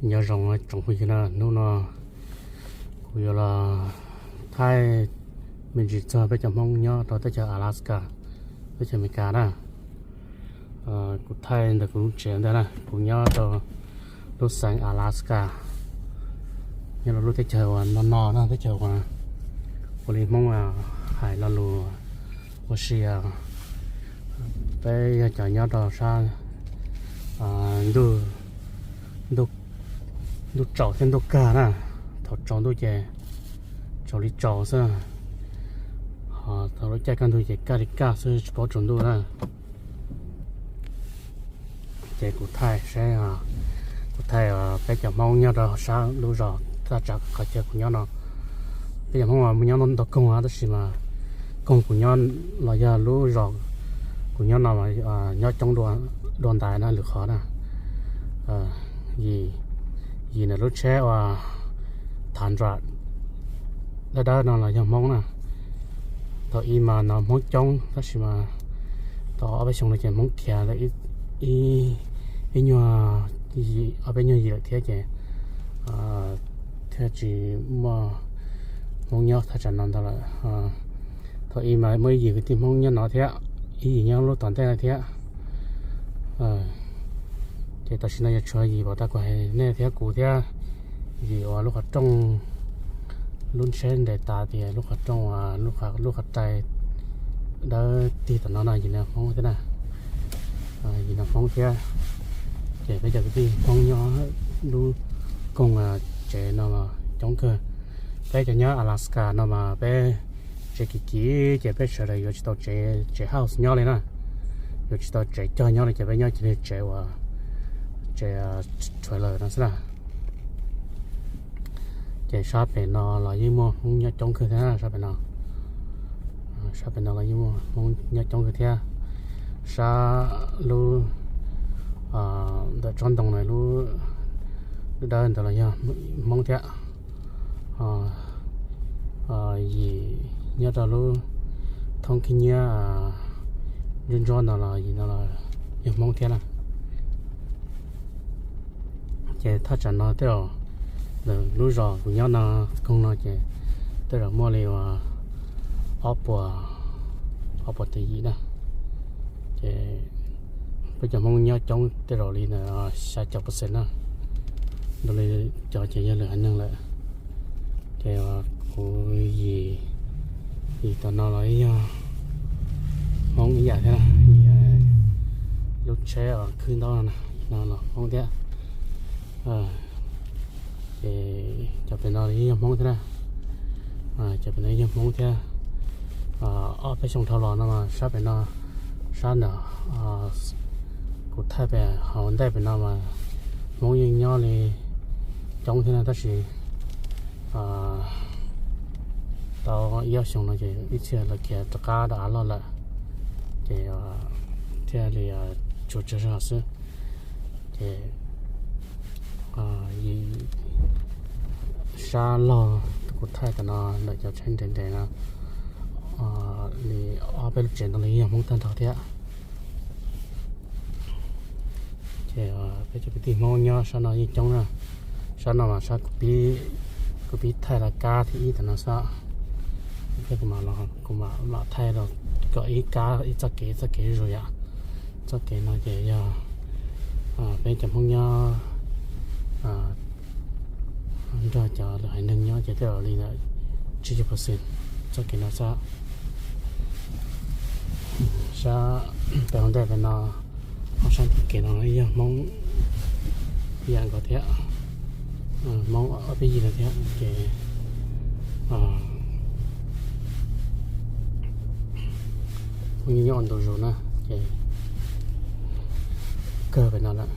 Nyob zoo tsoom phooj ywg na, hnub no kuv yuav los thaij me ntsis txog peb cov Hmoob nyob rau teb chaws Alaska, teb chaws Amelikas na. Kuv thaij ntawm kuv lub tsev ntag na, kuv nyob rau lub xeev Alaska, nyob rau lub teb chaws uas no no na, teb chaws uas ua li Hmoob hais lo lus ua si, peb yog cov nyob rau sab ntuj, ntuj tsaus thiab ntuj kag na. Thaum tsaus ntuj ces tsaus li tsaus xwb, ho thaum lub caij kaj ntug ces kaj li kaj xwb, tsis paub tsaus ntuj na. Ces kuv thaij saib, kuv thaij peb cov Hmoob nyob rau sab lub zos thaj tsam qhov chaw kuv nyob no. Peb cov Hmoob mas muaj nyob ntau koog tab sis mas koog kuv nyob los yog lub zos kuv nyob no nyob coob dua ntais na, lwm qhov na. Yim, yim ntawm lub tsheb uas Tundra dawb dawb no los yog Hmoob na. Thaum ub mas no Hmoob coob tab sis mas tau ob peb xyoo no ces Hmoob khiav lawm ib nyuag, ob peb nyuag yim lawm thiab ces thiaj tsis muaj Hmoob nyob thaj tsam no ntau lawm. Thaum ub mas muaj ib yim kwv tij Hmoob nyob no thiab, ib yim nyob lub tom ntej no thiab. Ces tam sim no yuav tshuav yim uas tau kuv hais nej thiab kuv thiab, yim uas lub qhov rooj, lub tsheb nres tas tias lub qhov rooj, lub qhov rais dawb tig tom no no yim no Hmoob thiab na. Yim no Hmoob thiab. Ces peb cov kwv tij Hmoob nyob lub koog tsev no coob kawg. Peb cov nyob Alaska no mas peb tsev kim kim ces peb sawv daws yuav tsis tau tsev, tsev house nyob li na, yuav tsis tau tsev cog nyob li ces peb nyob cia li tsev uas, tsev trailer no xwb na. Ces sab pem no los yeej muaj Hmoob nyob coob kawg thiab sab pem no. Sab pem no los yeej muaj Hmoob nyob coob kawg thiab. Sab lub, ntawm tsob ntoo na, lub dawb ntawd los yog Hmoob thiab. Yim nyob rau lub thoob khib nyiab ntsuab ntsuab no los yim no los yog Hmoob thiab na. Ces thaj tsam no tej zaum lub zos kuv nyob no, koog no ces tej zaum muaj li uas ob puas, ob puas tawm yim na. Ces peb cov Hmoob nyob coob tej zaum li ntawm xya caum percent na, ntawm li cov ces yog lwm haiv neeg lawm. Ces kuv yim, yim tom no los yog Hmoob ib yam thiab na, lub tsheb uas khwb ntaub no los Hmoob thiab. Ces cov pem no los yog Hmoob thiab na. Cov pem no yog Hmoob thiab. Ob peb xyoo dhau los no mas sab pem no, sab ntawm kuv thaij pem hauv ntej pem no mas Hmoob yeej nyob li coob thiab na, tab sis tau ib ob xyoo no ces ib txhia lawv khiav rov qab rau av loj lawm, ces thiaj li tshuav tsawg zog xwb. Ces sab laug kuv thaij tam no ntawm cov tsheb nres nres no li ob peb lub tsev ntawd los yog Hmoob tag nrho thiab. Ces peb cov kwv tij Hmoob nyob sab no yeej coob na. Sab no mas sab kuv pib thaij lawv kab thib ib tam no xwb. Thiab kuv mam los, kuv mam mam thaij los kom ib kab ib txoj kev, ib txoj kev zuj zus yom. Txoj kev no ces yog peb cov Hmoob nyob nrog cov lwm haiv neeg nyob ces tej zaum li ntawm tsib caug percent txoj kev no xwb. Sab pem hauv ntej pem no, ob sab ntiv kev no yog Hmoob ib yam nkaus thiab, Hmoob ob peb yig no thiab ces Hmoob nyob ua ntu zus na, ces kawg pem no lawm.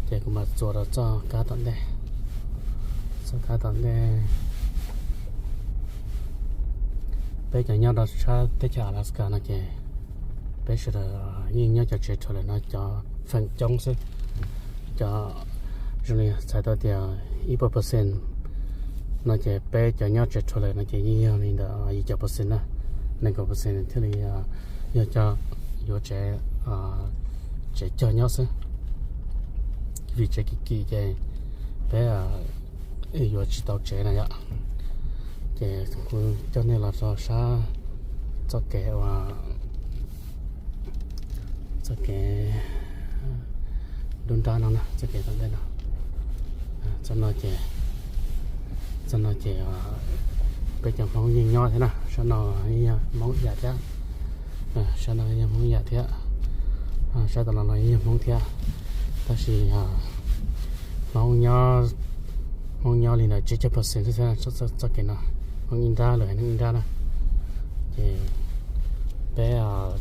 Ces kuv mam txuas rau txoj kab tom ntej, txoj kab tom ntej. Peb cov nyob rau sab teb chaws Alaska no ces peb sawv daws yeej nyob cov tsev trailer no cov feem coob xwb. Cov zoo li txhais tau tias ib puas percent no ces peb cov nyob tsev trailer no ces yeej yog li ntawm yim caum percent na, nees nkaum percent thiaj li yog cov yuav tsev, tsev cog nyob xwb. vim tsev kim kim ces peb yuav tsis tau tsev na yom. Ces kuv coj nej los rau sab txoj kev uas txoj kev dub nrab no na, txoj kev tom ntej no. Txoj no ces, txoj no ces peb cov Hmoob yeej nyob thiab na, sab no yog Hmoob ib yam thiab, sab no yog Hmoob ib yam thiab, sab tom no los yog Hmoob thiab. Tab sis Hmoob nyob, Hmoob nyob li ntawm tsib caug percent xwb, txoj kev no Hmoob ib nrab lawm, Hmoob ib nrab na. Ces peb,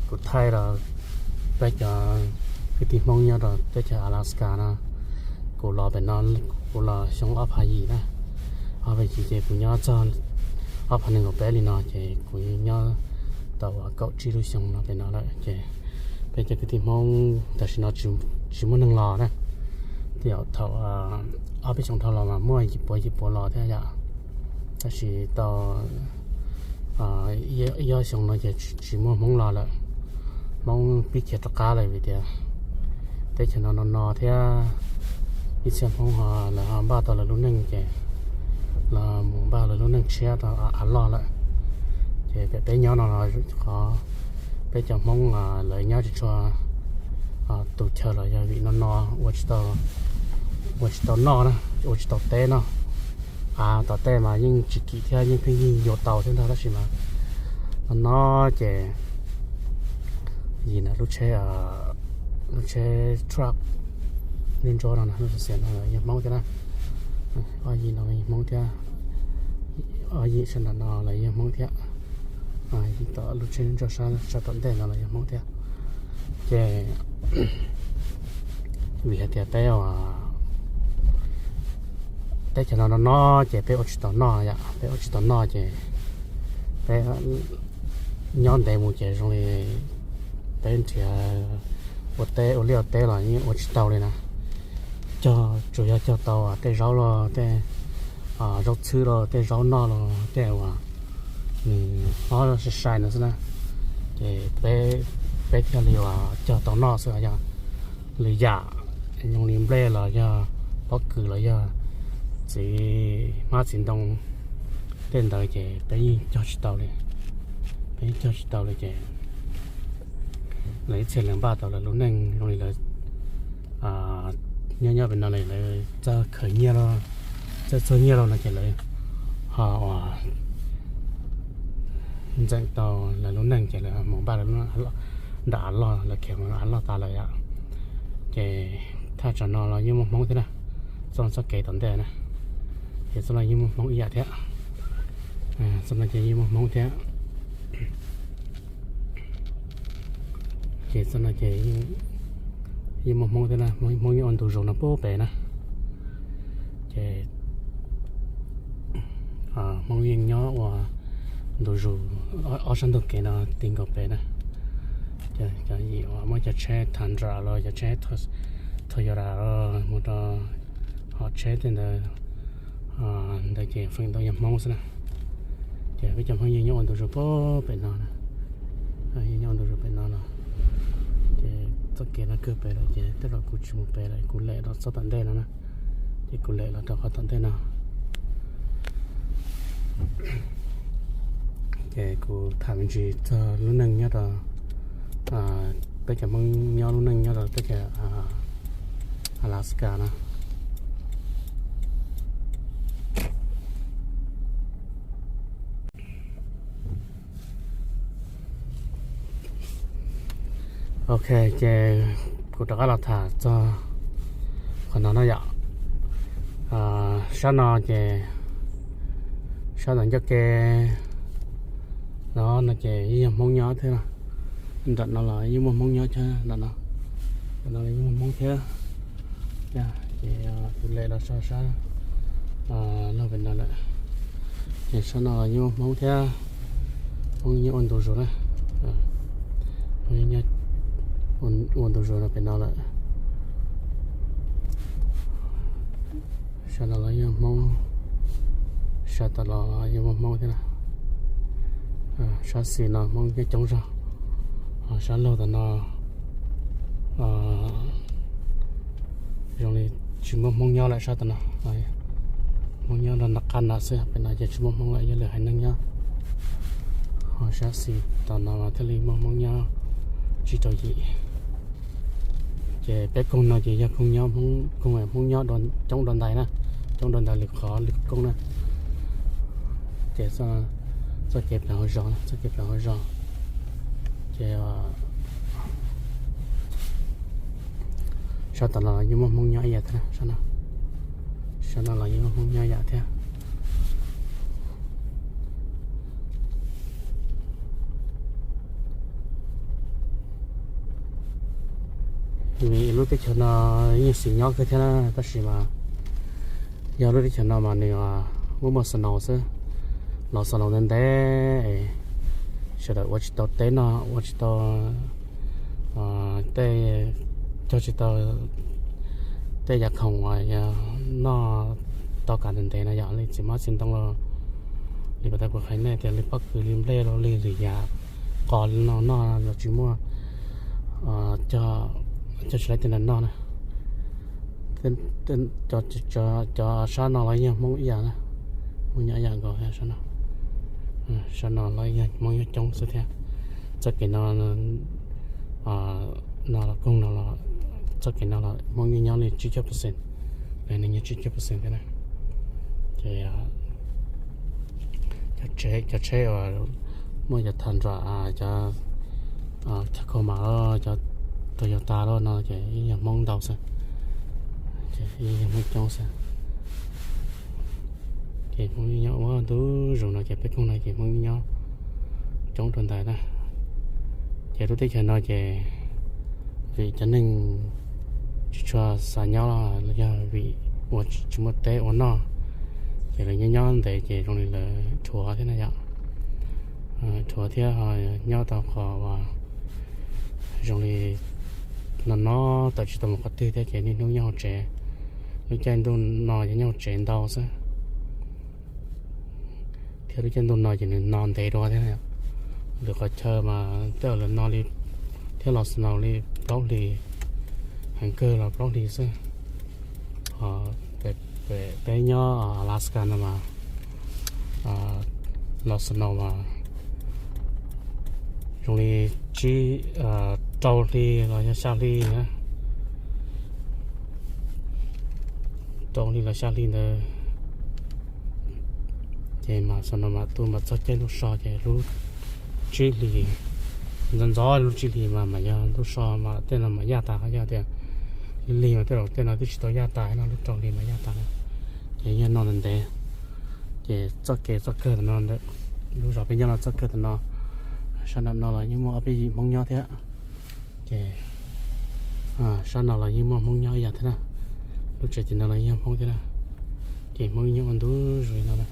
kuv thaij los peb cov kwv tij Hmoob nyob rau teb chaws Alaska no, kuv los pem no, kuv los xyoo ob phav yim na, ob phav yim ces kuv nyob txog ob phav nees nkaum peb li no ces kuv nyob tau kaum tsib lub xyoo no pem no lawm ces peb cov kwv tij Hmoob tam sim no tsis muaj neeg los na. Tej zaum thaum ob peb xyoo dhau los mas muaj yim puav yim puav los thiab yom. Tab sis tau ib ob xyoo no ces tsis muaj Hmoob los lawm. Hmoob pib khiav rov qab lawm vim tias teb chaws no no no thiab ib txhia Hmoob ho lawv ho npaj tau lawv lub neej ces los mus npaj lawv lub neej tshiab rau av loj lawm. Ces peb nyob no los qhov peb cov Hmoob lawv nyob tsis tshua tus chaw los yog vim no no ua tsis tau, ua tsis tau noj na, ua tsis tau teb no. Av tom tej mas yeej tsis kim thiab, yeej pheej yig yuav tau thiab ntag, tab sis mas no no ces yim ntawm lub tsheb, lub tsheb truck ntsuab ntsuab no, lub xov xias no yog Hmoob thiab na. Ob yim no yog Hmoob thiab, ob yim sab nram no los yog Hmoob thiab, tom lub tsheb ntsuab sab tom ntej no los yog Hmoob thiab. Ces vim hais tias peb, teb chaws no no no ces peb ua tsis tau noj yom, peb ua tsis tau noj ces peb nyob ntev mus ces zoo li peb nrhiav ua teb ua liaj ua teb los yeej ua tsis tau li na. Cog tsuas yog cog tau tej zaub los tej zaub txhwb los tej zaub noj los tej uas nws hlob sai sai no xwb na. Ces peb, peb thiaj li uas cog tau noj xwb, yog lwm yam zoo li nplej los yog pob kws los yog txiv hmab txiv ntoo tej ntawd ces peb yeej cog tsis tau li. Peb yeej cog tsis tau li ces lawv ib txhia lawv npaj tau lawv lub neej zoo li lawv nyob nyob pem no lawv txawj khaws nyiaj los, txawj txawj nyiaj los no ces lawv ho uas ntxeem tau lawv lub neej ces lawv mus npaj lawv nram av loj, lawv khiav mus av loj tas lawm yom. Ces thaj tsam no los yeej muaj Hmoob thiab na, txoj no txoj kev tom ntej na, ces txoj no yeej muaj Hmoob ib yam thiab. Txoj no ces yeej muaj Hmoob thiab. Ces txoj no ces yeej muaj Hmoob thiab na, Hmoob yeej ua ntu zus no pub pem na. Ces Hmoob yeej nyob ua ntu zus ob sab ntug kev no ti nkaus pem na. Cov yim uas muab cov tsheb Tundra los cov tsheb Toyota los mus rau hom tsheb tej ntawd, ntawd ces feem ntau yog Hmoob xwb na. Ces peb cov Hmoob yeej nyob ua ntu zus pem no, yeej nyob ua ntu zus pem no los. Ces txoj kev no kawg pem lawm ces tej zaum kuv tsis mus pem lawm, kuv lem rau txoj tom ntej no na. Ces kuv lem los rau qhov tom ntej no. Ces kuv tham me ntsis txog lub neej nyob rau, peb cov Hmoob nyob lub neej nyob rau teb chaws Alaska no. Ok, ces kuv rov qab los tham txog qhov no no yom. Sab no ces sab ntawm ncauj ke no no ces yeej yog Hmoob nyob thiab no. Nram no los yeej muaj Hmoob nyob thiab nram no. Nram no los yeej muaj Hmoob thiab. Ces kuv lem los so sab laug pem no lawm. Ces sab no los yeej muaj Hmoob thiab. Hmoob yeej ua ntu zus na. Ua ntu zus no pem no lawm. Sab no los yeej Hmoob, sab tom los yeej muaj Hmoob thiab na. Sab xis no Hmoob coob coob zog. Sab laug tom no Muaj Hmoob nyob lawm sab tom no. Hmoob nyob rau nram qab no xwb, pem no ces tsis muaj Hmoob lawm, yog lwm haiv neeg nyob. Ho sab xis tom no mas thiaj li muaj Hmoob nyob tsib rau yim. Ces peb koog no ces yog koog nyob, koog Hmoob nyob coob dua ntais na, coob dua ntais lwm qhov lwm koog na. Ces txoj kev pem hauv zos, txoj kev pem hauv zos. Ces sab tom no los yeej muaj Hmoob nyob ib yam thiab, sab no los yeej muaj Hmoob nyob ib yam thiab. Vim lub teb chaws no yeej xis nyob kawg thiab na, tab sis mas yog lub teb chaws no mas nws muaj muaj snow xwb, los snow ntev ntev, sawv daws ua tsis tau teb noj, ua tsis tau tej, cog tsis tau tej yam khoom uas noj tau kam ntev ntev no yom, li txiv hmab txiv ntoo los, li pas tas kuv hais nej tias li pob kws li nplej los li lwm yam qos li no noj los tsis muaj, cog tsis laib tej no noj na. Cov sab no los yog Hmoob ib yam na, Hmoob nyob ib yam nkaus sab no. Sab no los yog Hmoob nyob coob xwb thiab. Txoj kev no, no los koog no los, txoj kev no los Hmoob yeej nyob li tsib caug percent, neeg nyob tsib caug percent thiab na. Ces cov tsheb uas muaj cov Tundra, cov Tacoma, cov Toyota lawm no ces yeej yog Hmoob ntau xwb, ces yeej yog Hmoob coob xwb. Ces Hmoob nyob ua ntu zus no ces peb koog no ces Hmoob nyob coob rau ntawd na. Ces lub teb chaws no ces vim cov neeg tsis tshua xav nyob los yog vim ua tsis muaj teb ua noj, ces lawv nyob nyob ntev ces zoo li lawv dhuav thiab na yom. Dhuav thiab ho nyob tau qhov uas zoo li no no tawm tsis tau mus qhov twg thiab ces niaj hnub nyob hauv tsev. Lub caij ntuj no ces nyob hauv tsev ntau xwb, thiab lub caij ntuj no ces nws no ntev dua thiab. Lwm qhov chaw mas tej zaum lawv no li thiab los snow li plaub hlis, heev kawg los plaub hlis xwb. Ho peb nyob Alaska no mas los snow mas zoo li tsib, rau hli los yog xya hli na, rau hli los xya hli ntawd. Ces mas snow mas tu mas txog caij ntuj so ces lub tsib hlis, ntxov ntxov lub tsib hlis mas mas yog ntuj so mas tej no mas yaj tas, yog tias lig lig mas tej zaum tej no twb tsis tau yaj tas no, lub rau hli mas yaj tas na. Ces yog no ntev ntev. Ces txoj kev txoj kawg tam no, lub zos peb nyob no txoj kawg tam no, sab nram no los yeej muaj ob peb yim Hmoob nyob thiab. Ces sab no los yeej muaj Hmoob nyob ib yam thiab na. Lub tsev tim no los yeej yog Hmoob thiab na. Ces Hmoob nyob ua ntu zus li no na.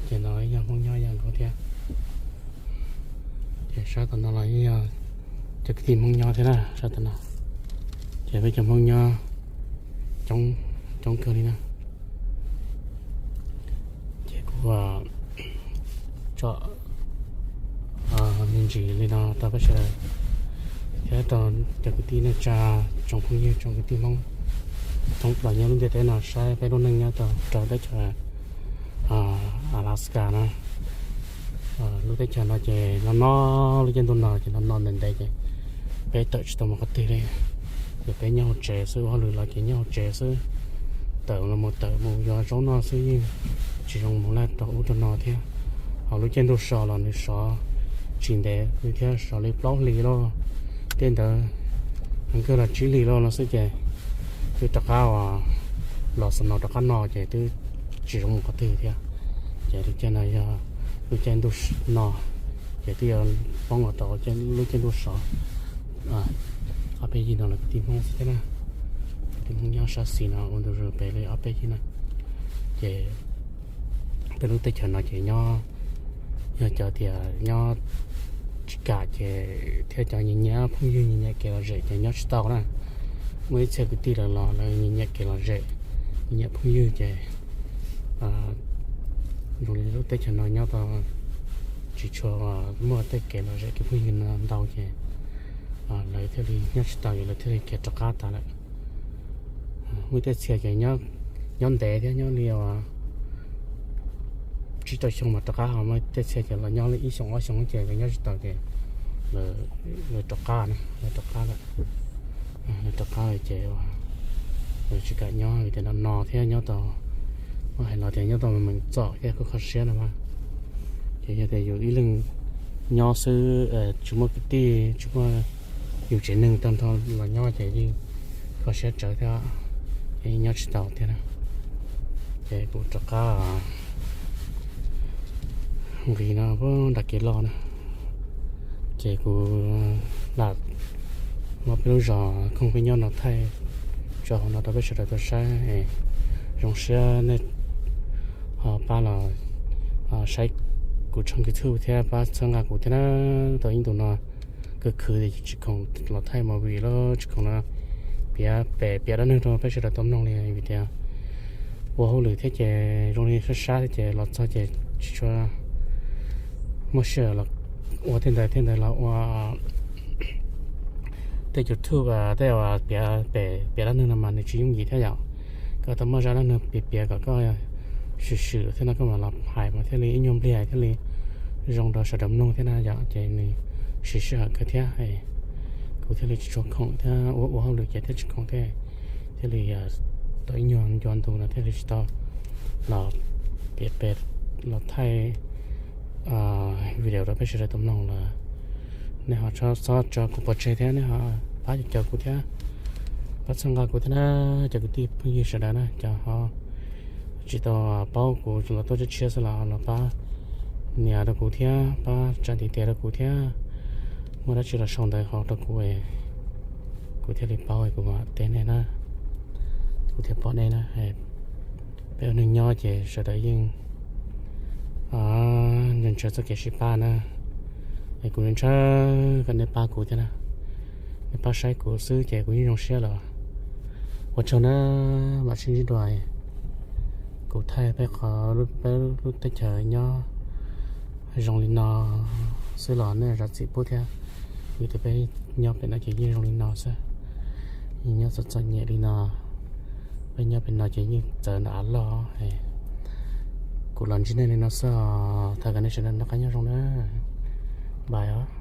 Ces no yog Hmoob nyob ib yam nkaus thiab. Ces sab tom no los yeej yog cov kwv tij Hmoob nyob thiab na, sab tom no. Ces peb cov Hmoob nyob coob kawg li na. Ces kuv tsom me ntsis li no rau peb sawv daws thiab rau cov kwv tij neej tsa, tsoom phooj ywg tsoom kwv tij Hmoob thoob plaws nyob lub ntiaj teb no saib peb lub neej nyob rau teb chaws Alaska na. Lub teb chaws no ces no no, lub caij ntuj no ces no no ntev ntev ces peb tawm tsis tau mus qhov twg li. Ces peb nyob hauv tsev xwb, ua hauj lwm los ces nyob hauv tsev xwb. Tawm los mus tawm mus yog zaub noj xwb, yeej tsis zoo mus laj rau ub rau no thiab. Ho lub caij ntuj so los nws sov tsis ntev li thiab, sov li plaub hlis lauj, tej ntawd heev kawg los tsib hlis lauj no xwb ces twb rov qab uas los snow rov qab no ces twb tsis zoo mus qhov twg thiab. Ces lub caij no yog lub caij ntuj no, ces twb yuav poob los rau lub caij ntuj sov. Ob peb yig no los kwv tij Hmoob xwb thiab na, kwv tij Hmoob nyob sab xis no ua ntu zus pem li ob peb yig na. Ces peb lub teb chaws no ces nyob, yog cov tias nyob tsis kam ces thiab cov nyiam nyiam phooj ywg nyiam nyiam kev lom zem ces nyob tsis tau na. Muaj ib txhia kwv tij lawv los lawv nyiam nyiam kev lom zem, nyiam nyiam phooj ywg ces zoo li lub teb chaws no nyob tau tsis tshua muaj tej kev lom zem kev phooj ywg no ntau ces lawv thiaj li nyob tsis tau, lawv thiaj li khiav rov qab tas lawm. Muaj tej txhia ces nyob ntev thiab, nyob li tsib rau xyoo mas rov qab, ho muaj tej txhia ces los nyob li ib xyoos ob xyoos ces nyob tsis taus ces lawv rov qab na, lawv rov qab lawm. Lawv rov qab lawm ces lawv tsis kam nyob vim tias no no thiab nyob tau, muaj hais los tias nyob tau meem txom thiab kuj kho siab no mas. Ces yog tias yus ib leeg nyob xwb, tsis muaj kwv tij, tsis muaj yus tsev neeg tag nrho los nyob ces yeej kho siab tsawv thiab, ces yeej nyob tsis tau thiab na. Ces kuv rov qab nqis no nram kev los na, ces kuv lam muab peb lub zos khoom peb nyob no thaij tso hauv no rau peb sawv daws tau saib. Zoo siab nej ho pab los saib kuv tshooj YouTube thiab pab txhawb nqa kuv thiab na. Tau ib ntus no kawg khwv ces tsis khoom los thaij movie los tsis khoom los piav pem piav dab neeg rau peb sawv daws tau mloog li vim tias ua hauj lwm thiab ces zoo li sab sab thiab ces los txog ces tsis tshua muaj sij hawm los ua tej ntawd thiab ntawd los ua tej YouTube, tej uas piav pem piav dab neeg no mas nws tsis yooj yim thiab yom. Koj tau muaj zaj dab neeg piav piav kom koj swm swm thiab no koj mam los hais mas thiaj li ib nyuag npliag thiaj li zoo rau sawv daws mloog thiab na yom. Ces nws siv sij hawm kawg thiab, kuv thiaj li tsis tshua khoom thiab ua ua hauj lwm ces thiaj tsis khoom thiab, thiaj li tau ib nyuag ncua ntu no thiaj li tsis tau los piav pem los thaij video rau peb sawv daws tau mloog lawm. Nej ho txhob tso kuv pov tseg thiab nej ho pab caum kuv thiab, pab txhawb nqa kuv thiab na, cov kwv tij phooj ywg sawv daws na, cov ho tsis tau paub kuv los tuaj tshiab tshiab xwb los los pab nias rau kuv thiab pab tsa ntiv tes rau kuv thiab, muaj dab tsi los sau ntawv hauv rau kuv, kuv thiaj li paub kuv mam teb nej na, kuv thiaj pom nej na. Peb ua neeg nyob ces sawv daws yeej ntshaw ntshaw txoj kev sib pab na. Es kuv ntshaw kom nej pab kuv thiab na, nej pab saib kuv xwb ces kuv yeej zoo siab lawm. Ua tsaug na, mam sib ntsib dua. Kuv thaij peb qhov peb lub teb chaws nyob zoo li no xwb los nej zam txim pub thiab, vim tias peb nyob pem no ces yeej zoo li no xwb, yeej nyob txom txom nyem li no. Peb nyob pem no ces yeej txawv ntawm av loj. Kuv los ntsib nej li no xwb os, thov kom nej sawv daws noj qab nyob zoo na. Bye os.